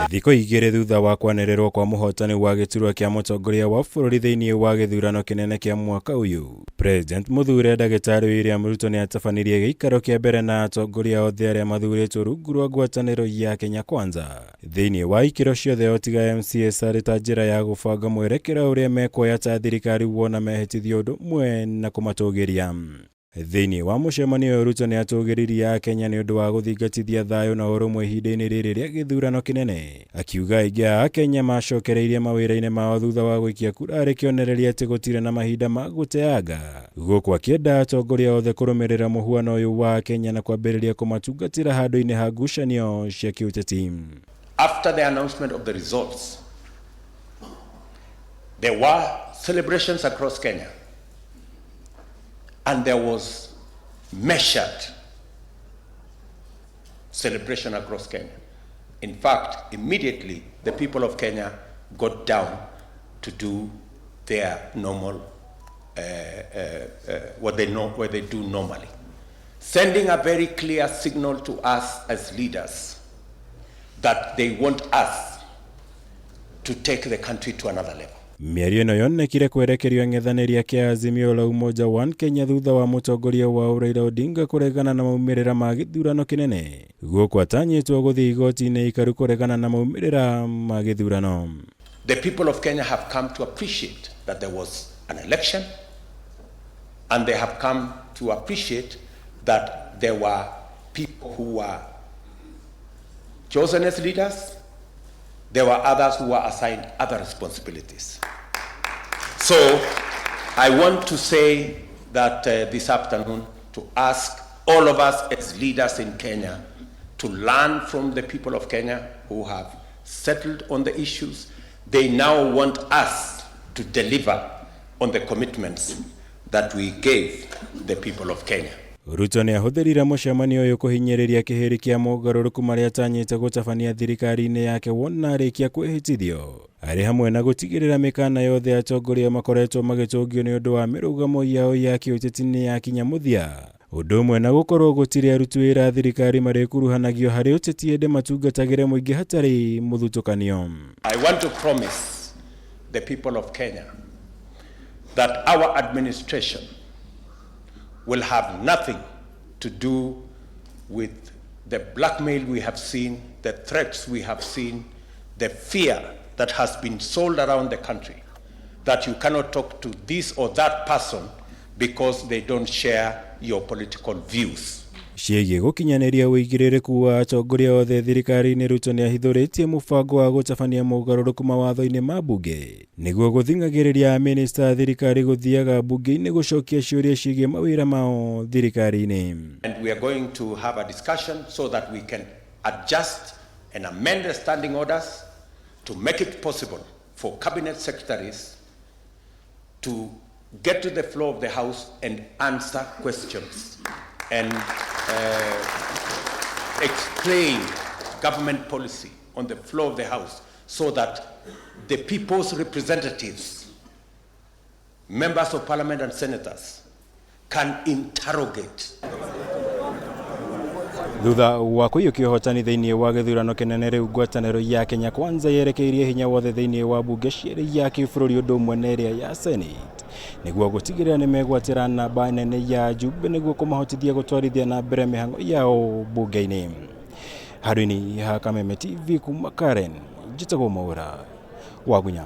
Thikũ 2 thutha wa kwanĩrĩrwo kwa mũhotani wa gĩturwa kĩa mũtongoria wa bũrũri thĩinĩ wa gĩthurano kĩnene kĩa mwaka ũyũ, President mũthure ndagĩtarĩ William Ruto nĩ atabanirie gĩikaro kĩa mbere na atongoria othe arĩa mathurĩtwo rungu rwa ngwatanĩro ya Kenya Kwanza thĩinĩ wa ikĩro ciothe o tiga MCAs arĩ ta njĩra ya gũbanga mwerekera ũrĩa mekuoya ta thirikari wona mehĩtithio ũndũ ũmwe na kũmatũgĩria. Thĩinĩ wa mũcemanio ũyũ Ruto nĩ atũgĩririe Akenya nĩ ũndũ wa gũthingatithia thayũ na ũrũmwe ihinda-inĩ rĩrĩ rĩa gĩthurano kĩnene, akiuga aingĩ a Akenya macokereirie mawĩra-inĩ mao thutha wa gũikia kura arĩ kĩonereria atĩ gũtirĩ na mahinda ma gũteanga, gũkũ akĩenda atongoria othe kũrũmĩrĩra mũhuano ũyũ wa Akenya na kwambĩrĩria kũmatungatĩra handũ-inĩ ha ngucanio cia kĩũteti. After the announcement of the results, there were celebrations across Kenya, and there was measured celebration across Kenya. In fact, immediately the people of Kenya got down to do their normal, what they know, what they do normally, sending a very clear signal to us as leaders that they want us to take the country to another level. Mĩario ĩno yonekire kwerekerio ang'ethanĩri ake a Azimio la Umoja One Kenya thutha wa mũtongoria wao Raila Odinga kũregana na maumĩrĩra ma gĩthurano kĩnene, gũkũ atanyĩtwo gũthiĩ igoti-inĩ ikaru kũregana na maumĩrĩra ma gĩthurano. The people of Kenya have come to appreciate that there was an election, and they have come to appreciate that there were people who were chosen as leaders. There were others who were assigned other responsibilities. So I want to say that this afternoon, to ask all of us as leaders in Kenya to learn from the people of Kenya who have settled on the issues. They now want us to deliver on the commitments that we gave the people of Kenya. Ruto nĩ ahũthĩrire mũcemanio ũyũ kũhinyĩrĩria kĩhĩri kĩa mogarũrũku marĩa atanyĩte gũtabania thirikari-inĩ yake wona arĩkia kwĩhĩtithio, arĩ hamwe na gũtigĩrĩra mĩkana yothe atongoria makoretwo magĩtũngio nĩ ũndũ wa mĩrũgamo yao ya kĩũteti nĩ yakinya mũthia, ũndũ ũmwe na gũkorwo gũtirĩ aruti wĩra a thirikari marĩkuruhanagio harĩ ũteti ĩndĩ matungatagĩre mũingĩ hatarĩ mũthutũkanio. I want to promise the people of Kenya that our administration will have nothing to do with the blackmail we have seen, the threats we have seen, the fear that has been sold around the country, that you cannot talk to this or that person because they don't share your political views. Ciĩgiĩ gũkinyanĩria ũigĩrĩrĩku wa atongoria othe thirikari-inĩ, Ruto nĩ ahithũrĩtie mũbango wa gũtabania mogarũrũku mawatho-inĩ ma mbunge nĩguo gũthing'agĩrĩria minista a thirikari gũthiaga mbunge-inĩ gũcokia ciũria ciĩgiĩ mawĩra mao thirikari-inĩ. And we are going to have a discussion so that we can adjust and amend the standing orders to make it possible for cabinet secretaries to get to the floor of the House and answer questions and explain government policy on the floor of the House so that the people's representatives, members of parliament and senators, can interrogate. Thutha wa kũiyũkia ũhotani thĩinĩ wa gĩthurano kĩnene, rĩu ngwatanĩro ya Kenya Kwanza yerekeirie hinya wothe thĩinĩ wa mbunge cierĩ ya kĩbũrũri ũndũ ũmwe na ĩrĩa ya Senate nĩguo gũtigĩrĩra nĩ megwatĩra namba nene ya njumbe nĩguo kũmahotithia gũtwarithia na mbere mĩhang'o yao mbunge-inĩ. Handũ-inĩ ha Kameme TV kuma Karen, njĩtagwo Mwaura Wagunya.